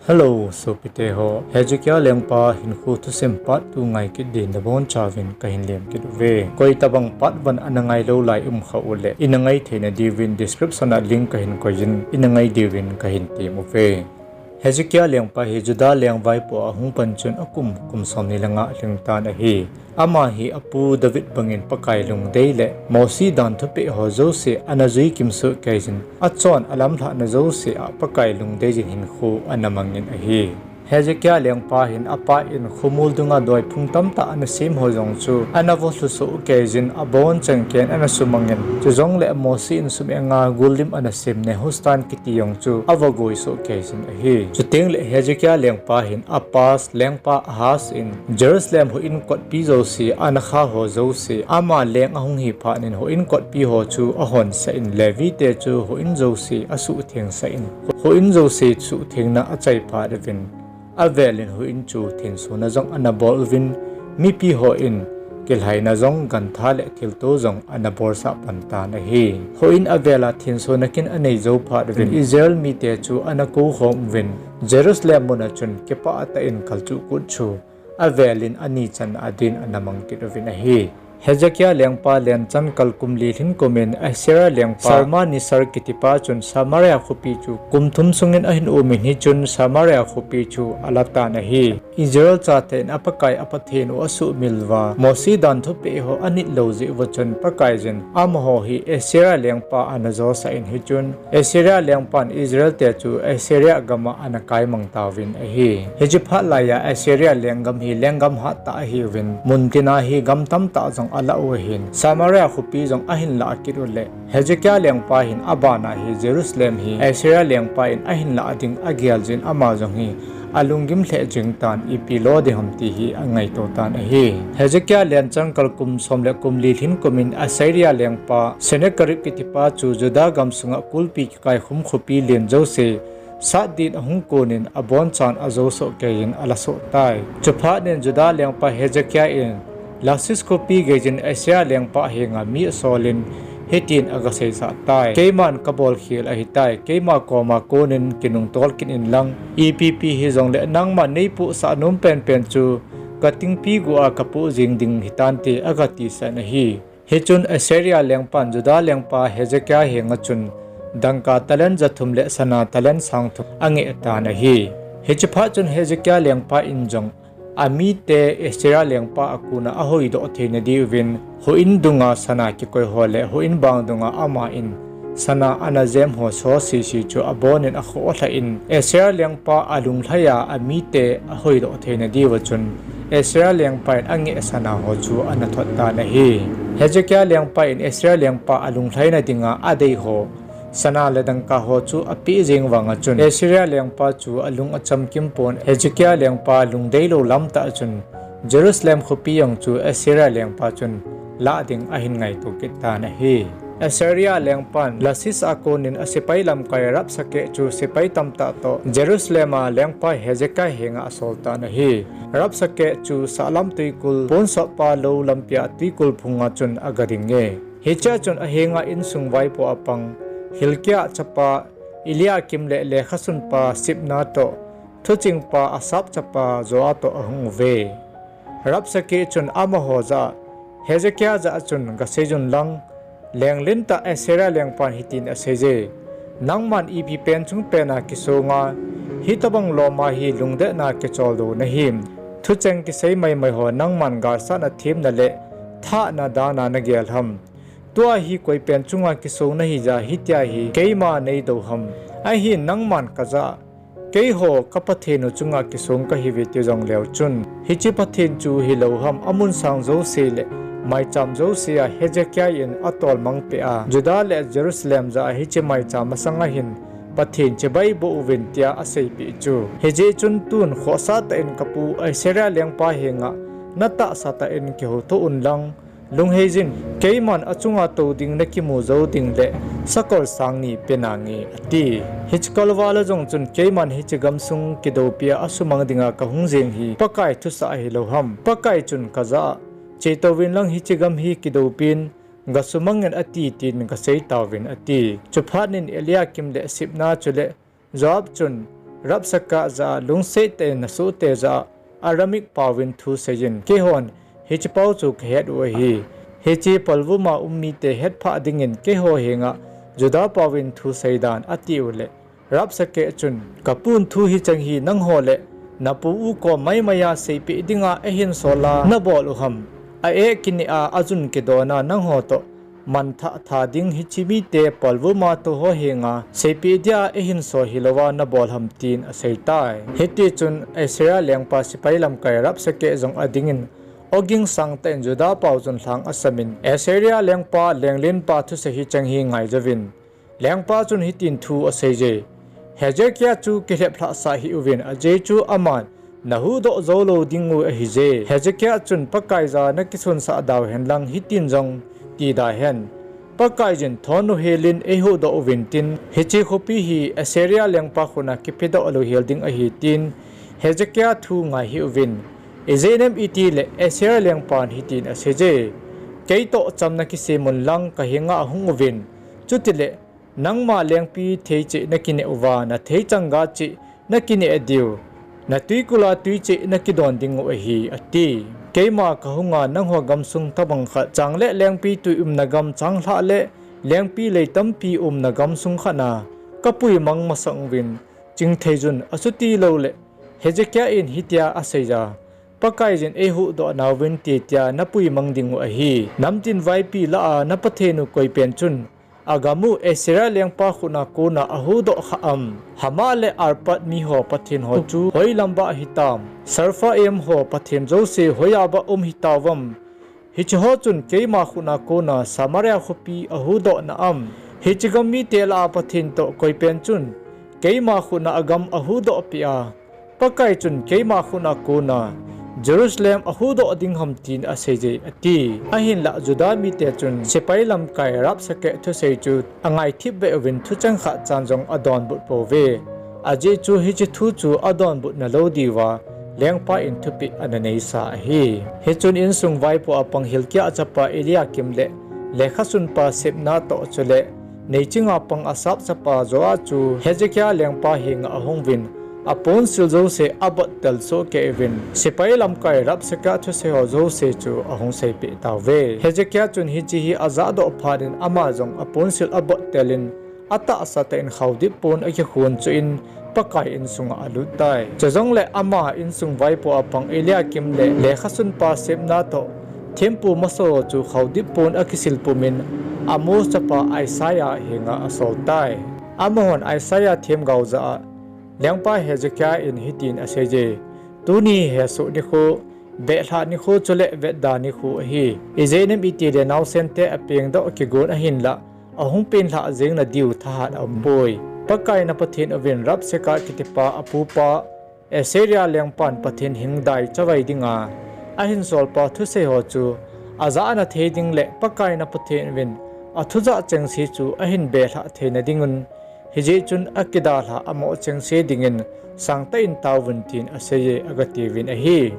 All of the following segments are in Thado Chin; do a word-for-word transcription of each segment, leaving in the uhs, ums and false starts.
Hello, sopite ho. Hezekiah lengpa hinkho thusim part two ngai kit din nabonchauvin kahin lem kit uve. Koi tabang part one ana ngailou lai umkha uleh, ina ngai theina diuvin description a link kahin koiyin, ina ngai diuvin kahin tem uve. Hezekiah lengpa hi Judah lengvaipo ahung pan chun akum kum somni le nga alhingtan ahi. Ama hi apu David bangin Pakai lungdei le Mosi dan thupeh ho jouse ana jui kimsoh keiyin, achon alamlhahna jouse a Pakai lungdeiyin hinkho ana mangin ahi. Hezekiah lengpa hin apa in khomol dunga doiphung tamtah ana sem ho jong chu ana volhu soh keiyin, abonchan ken ana sumangin, chujongle Mosi in sumenga gullim ana sem Nehushtan kiti jong chu avagoi soh keiyin ahi. Chutengle Hezekiah lengpa hin apa lengpa Ahaz in Jerusalem houin kotpi jouse ana kha ho jouse, ama leng ahung hi phatnin houin kotpi ho chu ahonsah in, Levite chu houin jouse asuhthengsah in, houin jouse suhthengna achai phat uvin, avelin houin chu thensona jong ana bol uvin, mipi hon kilhaina jong gantha le thilto jong ana bolsah pan tan ahi. Houin avela thensona kin anei jou phat uvin, Israel mite chu ana koukhom uvin, Jerusalem muna chun kipah tah in kalchuh kutchu avelin ani channa din ana mang kit uvin ahi. Hezekiah lengpa lenchan kal kum li lhin kumin Assyria lengpa Shalmaneser kitipa chun Samaria khopi chu kum thum sungin ahin umin, hichun Samaria khopi chu alatan ahi. Israel chaten a Pakai a Pathen u asuhmil uva, Mosi dan thupeh ho anit lou jeh uva chun Pakaiyin amaho hi Assyria lengpa ana josah in, hichun Assyria lengpan Israelte chu Assyria gama ana kaimang tauvin ahi. Hiche phat laiya Assyria lenggam hi lenggam hattah ahiuvin, muntina hi gam tamtah jong alah u ahin, Samaria khopi jong ahin lah kit uleh, Hezekiah lengpa hin abana hi Jerusalem hi Assyria lengpa in ahin lah ding ageljin, ama jong hi alunggim lheh jeng tan, ipi lo ding ham ti hi angaito tan ahi. Hezekiah lenchan kal kum som le kum li lhin kumin Assyria lengpa Sennacherib kitipa chu Judah gamsunga kulpi kikaikhum khopi len jouse sat din ahung konin abonchan ajosoh keiyin alasoh tai. Chuphatnin Judah lengpa Hezekiah in Lachish khopi geiyin Assyria lengpa henga mi asolin hitin agaseisah tai: Keiman kabolkhel ahitai, keima koma konin kinungtol kit inlang, ipipi hijongle nangman neipohsah nom penpen chu katingpi guh a kapoh jeng ding hitante, agatisah in ahi. Hichun Assyria lengpan Judah lengpa Hezekiah henga chun dangka talent jathum le sana talent sangthum angeh tan ahi. Hiche phat chun Hezekiah lengpa in jong amite Assyria lengpa akona ahoidoh theina diuvin, houin dunga sana kikoi ho le houin bang dunga ama in sana ana jem ho sosese chu abonin akhohlhah in, Assyria lengpa alunglhaiya amite ahoidoh theina diuva chun Assyria lengpa in angeh sana ho chu ana thot tan ahi. Hezekiah lengpa in Assyria lengpa alunglhaina dinga adeiho sana le dangka ho chu apeh jeng vanga chun Assyria lengpa chu alung achamkim pon, Hezekiah lengpa lungdeilou lamtah chun Jerusalem khopi jong chu Assyria lengpa chun lah ding ahin ngaito kit tan ahi. Assyria lengpan Lachish a konin asepai lamkai Rabshakeh chu sepai tamtah toh Jerusalem a lengpa Hezekiah henga asol tan ahi. Rabshakeh chu sahlam twikul, ponsotpa lou lampia twikul phunga chun agadinge. Hichea chun ahenga insung vaipo apang Hilkiah chapa Eliakim le lekhasunpa Shebna toh, thuchingpa Asaph chapa Joah toh ahung uve. Rabshakeh chun amaho jah a, Hezekiah jah a chun gaseiyun lang, lenglen tah Assyria lengpan hitin aseiye: Nangman ipi pen chung pena kisonga hitobang loma hi lungdetna kicholdo nahim? Thucheng kisei maimai ho nangman galsatna themna le thahna dana nagel ham? Tua hi koi pen chunga kisong nahija hitia hi keima neidou ham? Ahin nangman kajah a, Keiho ka Pathen u chunga kisong kahiuve, ti jongleu chun, hiche Pathen chu hilou ham, amun sang jouse le maicham jouse a Hezekiah in atolmang peh a, Judah le Jerusalem jah a hiche maicham masanga hin Pathen chibai boh uvin, tia aseipeh chu. Hijeh chun tun khohsah tah in kapu Assyria lengpa henga natahsa tah in kihoutho unlang, lungheijin, keiman achunga tou ding nakimu jou ding le sakol sang ni penange, ati. Hiche kalvala jong chun, keiman hiche gamsung kidoupia asumang dinga kahung jeng hi Pakai thusah ahilou ham? Pakai chun kajah a, Chetou vin lang, hiche gam hi kidoupin gasumangin ati, tin gasei tauvin, ati. Chuphatnin Eliakim le Shebna chule Joah chun, Rabshakeh jah a lungset tah in nasohte jah a Aramaic paovin thu seijin, keihon hiche pao chu kahet u ahi. Hiche palvuma um mite hetphah dingin keiho henga Juda paovin thu seidan, atiuleh, Rabshakeh chun, Kapun thu hicheng hi nangho le napu u kom maimaiya seipeh dinga eihinsol a nabol u ham? A-eh kineh a ajun kidona nangho toh manthah tha ding hiche mite palvuma touho henga seipeh dia eihinsol hilouva nabol ham, tin aseitai. Hitichun Assyria lengpa sepai lamkai Rabshakeh jong adingin, ogin sangtah in Juda pao chun lhang asamin, Assyria lengpa lenglenpa thusei hicheng hi ngaijouvin. Lengpa chun hitin thu aseije, Hezekiah chu kilheplhahsah hih uvin, ajeh chu aman nahuhdoh joulou dingu ahije. Hezekiah chun Pakaiya nakisunsah dauhen lang hitin jong tidahen, Pakaiyin thonnu helin eihuhdoh uvintin, hiche khopi hi Assyria lengpa khutna kipedoh louhel ding ahi, tin Hezekiah thu ngai hih uvin. Ijeh inem itile Assyria lengpan hitin aseije, Keitoh chamna kisemun lang kahenga hung uvin, chutile nangma lengpi thei cheh nakineh uva nathei changa cheh nakineh diu, natwikula twi cheh nakidon dingu ahi, ati. Keima kahunga nangho gamsung tobang khat, chang le lengpi twi umna gam changlhah le lengpi lei tampi umna gamsung khatna kapuimang masang uvin, chingthei chun achutilouleh Hezekiah in hitia aseiya, Pakaiyin eihuhdoh nauvinte tia napuimang dingu ahi. Namtin vaipi lah a napathen u koipen chun agamu Assyria lengpa khutna kona ahuhdoh khah am? Hamath le Arpad miho pathen ho chu hoilambah hitam? Sepharvaim ho pathen jouse hoiya bah um hitauvam? Hicheho chun keima khutna kona Samaria khopi ahuhdoh na am? Hiche gam mite lah a pathen toh koipen chun keima khutna agam ahuhdoh peh a, Pakai chun keima khutna kona Jerusalem ahuhdoh ding ham, tin aseije, ati. Ahinlah Juda mite chun sepai lamkai Rabshakeh thusei chu angaithip beh uvin thucheng khatchan jong adonbut pouve. Ajeh chu hiche thu chu adonbut nalou diuva lengpa in thupeh ananeisa ahi. Hichun insung vaipo a pang Hilkiah chapa Eliakim le lekhasunpa Shebna toh chule neichinga pang Asaph chapa Joah chu Hezekiah lengpa henga ahunguvin, aponsil jouse abottel sohkei uvin, sepai lamkai Rabshakeh thuseiho jouse chu ahung seipeh tauve. Hezekiah chun hiche hi ajahdoh phat in ama jong aponsil abottelin, atahsa tah in khaodip pon akikhon chuin Pakai insunga aluttai. Chujongle ama insung vaipo a pang Eliakim le lekhasunpa Shebna toh thempu masaho chu khaodip pon akisil pumin Amoz chapa Isaiah henga asoltai. Amahon Isaiah themgao jah a, Lengpa Hezekiah in hitin aseije, Tuni hesoh nikho, behlhah nikho chule vetda nikho ahi. Ijeh inem itile naosente apengdoh kigon ahinlah ahung penlhah jeng nadiu thahat aumpoi. Pakai na Pathen uvin Rabshakeh kitipa apupa Assyria lengpan Pathen hingdai chavai dinga ahinsolpa thuseiho chu ajahna thei ding le Pakai na Pathen uvin athujah chengse chu ahin behlhah theina dingun, hijeh chun akidalhah amoh chengse dingin sangtah in taovun, tin aseije, agatiuvin ahi.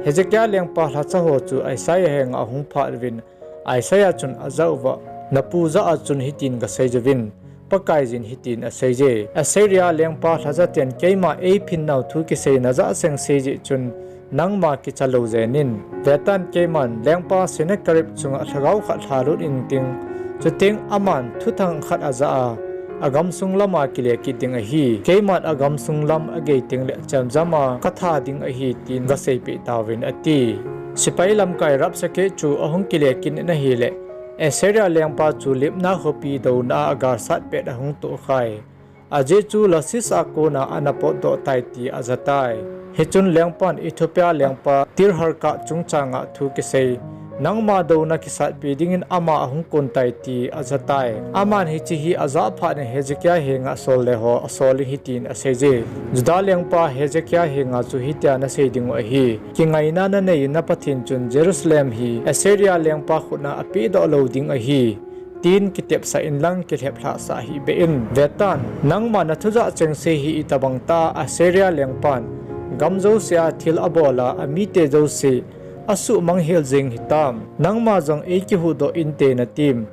Hezekiah lengpa lhachaho chu Isaiah henga ahung phat uvin, Isaiah chun ajah uva, Napu jah a chun hitin gaseijouvin, Pakaiyin hitin aseije, Assyria lengpa lhachaten keima eiphinnau thu kisei najah chengse jeh chun nangma kicha lou jenin. Vetan, keiman lengpa Sennacherib chunga lhagao khat lhalut inting, chuteng aman thuthang khat ajah a, agamsung lama kile kit ding ahi. Keiman agamsung lam agei tengle chemjama katha ding ahi, tin gaseipeh tauvin, ati. Sepai lamkai Rabshakeh chu ahung kile kit in ahile, Assyria lengpa chu Libnah khopi douna a agalsat pet ahung tohkhai. Ajeh chu Lachish a kona ana potdoh tai ti ajatai. Hichun lengpan Ethiopia lengpa Tirhakah chungchanga thu kisei, nangma douna kisatpi dingin ama ahung kontai ti ajatai. Aman hiche hi ajah phat in Hezekiah henga solleho asolin hitin aseije, Judah lengpa Hezekiah henga chu hitia nasei dingu ahi, Kingaina nanei na Pathen chun Jerusalem hi Assyria lengpa khutna apehdoh lou ding ahi, tin kitepsah inlang kilheplhahsah hihbeh in. Vetan, nangma nathujah chengse hi itobang tah a Assyria lengpan gam jousea thil abol a, amite jouse asuhmang hel jeng hitam? Nangma jong eikihuhdoh inte natim?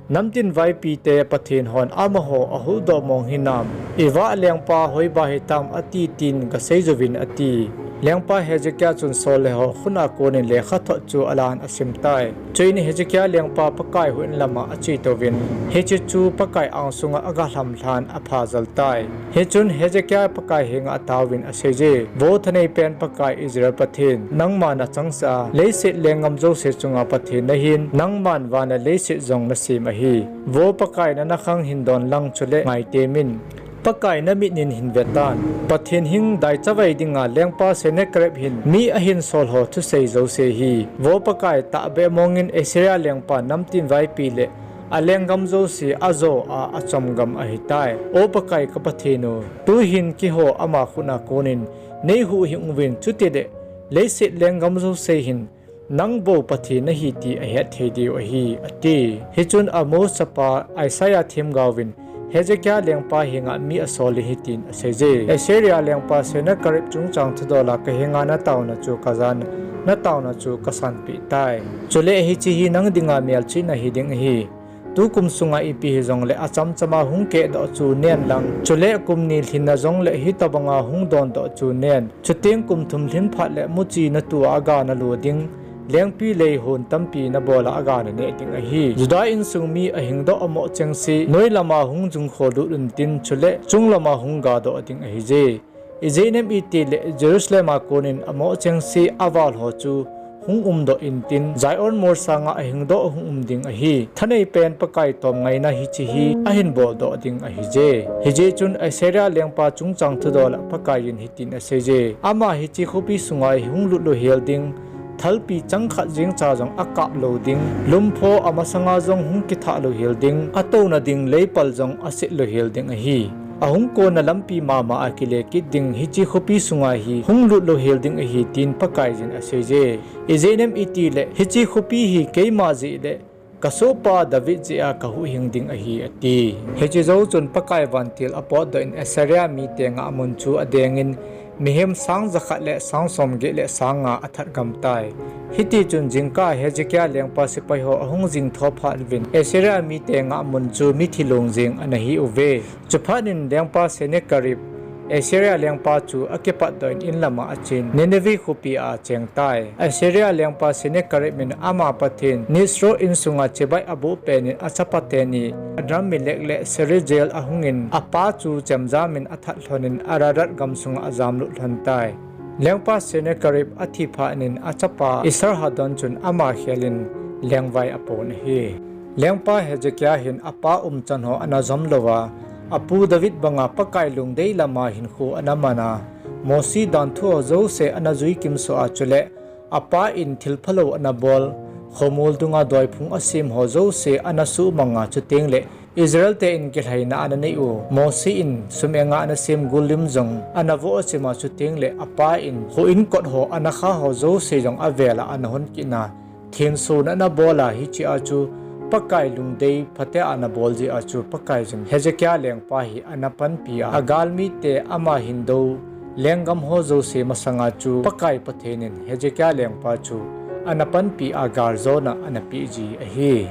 Namtin vaipite Pathen hon amaho ahuhdoh mong hinam? Ivah lengpa hoiba hitam ati tin gasei jouvin ati. Lengpa Hezekiah chun solhou khut a konin lekhathot chu alan asim tai. Chuin Hezekiah lengpa Pakai huhhing lama ache touvin, hiche chu Pakai angsunga agalham lhan apha jel tai. Hichun Hezekiah Pakai henga ataovin aseije, Vo thaneipen Pakai Israel Pathen, nangma nachangseh a, leiset lenggam jouse chunga Pathen nahin, nangman van le leiset jong nasem ahi. Vo Pakai, nana khang hin don lang chule ngaitemin. Pakai namit in hin vetan. Pathen hing daichavai dinga lengpa Sennacherib hin mi ahin solhou thusei jouse hi, Vo Pakai, tahbeh mongin Assyria lengpa namtin vaipi le alenggam jouse ajo a achom gam ahitai. O Pakai ka Pathen u, tuhin keiho ama khut a konin neihuhhing uvin, chutile leiset lenggam jouse hin nang bou Pathen nahi ti ahet thei diu ahi, ati. Hichun Amoz chapa Isaiah themgaovin Hezekiah lengpa henga mi asolin hitin aseije, Assyria lengpa Sennacherib chungchang thudol a kahenga nataona chu kajan, nataona chu kasanpeh tai. Chule hiche hi nang dinga melchihna hiding ahi. Tukum sunga ipi hijongle achamchama hung kehdoh chu nen lang, chule kum ni lhinna jongle hitobanga hung dondoh chu nen. Chuteng kum thum lhin phat le muchi natua aga nalu ding, lengpilei hon tampi nabola aga naneh ding ahi. Judah insung mi ahingdoh amoh chengse noi lama hung jungkho lut untin, chule chunglama hung gadoh ding ahije. Ijeh inem itile Jerusalem a konin amoh chengse avalho chu hung umdoh intin, Zion mol sanga ahingdoh hung um ding ahi. Thaneipen Pakai tomngaina hiche hi ahin boldoh ding ahije. Hijeh chun Assyria lengpa chungchang thudol a Pakaiyin hitin aseije, Ama hiche khopi sunga hung lut louhel ding, thalpi changkhat jengcha jong akap lou ding, lumpho amasanga jong hung kithah louhel ding, atouna ding leipal jong aset louhel ding ahi. Ahung konna lampi mama a kile kit ding hiche khopi sunga hi hung lut louhel ding ahi, tin Pakaiyin aseije. Ijeh inem itile hiche khopi hi keima jeh le kasohpa David jeh a kahuhhing ding ahi, ati. Hiche jou chun Pakai vantil apotdoh in Assyria mite ngahmun chu adengin, mihem sang jakhat le sang somget le sang nga athat gam tai. Hitichun jingkah Hezekiah lengpa sepaiho ahung jing tho phat uvin Assyria mite ngahmun chu mithi long jeng ana hi uve. Chuphat in lengpa Sennacherib Assyria lengpa chu akipatdoh in inlama achen Nineveh khopi a acheng tai. Assyria lengpa Sennacherib in ama pathen Nisroch insunga chibai aboh pen in achapa teni Adrammelech le Sarezer ahungin apa chu chemjam in athat lhonin Ararat gamsunga ajamlut lhon tai. Lengpa Sennacherib athi phat in achapa Esarhaddon chun ama khelin lengvai apon ahi. Lengpa Hezekiah hin apa umchan ho ana jom louva, apu David banga Pakai lungdei lama hinkho ana mana, Mosi danthu ho jouse ana jui kimsoh a chule, apa in thilphalou ana bol, khomol dunga doiphung asem ho jouse ana suhmanga, chutengle Israel te in kilhaina ana nei u, Mosi in sum enga ana sem gul lim jong ana voh chima, chutengle apa in houin kot ho ana kha ho jouse jong avela ana hon kitna, thensona ana bola, hichea chu Pakai lungdei phatea ana bol jeh a chu Pakaiyin Hezekiah lengpa hi ana panpi a, agalmite ama hin dou lenggam ho jouse masanga chu Pakai Pathen in Hezekiah lengpa chu ana panpi a galjona ana peh ji ahi.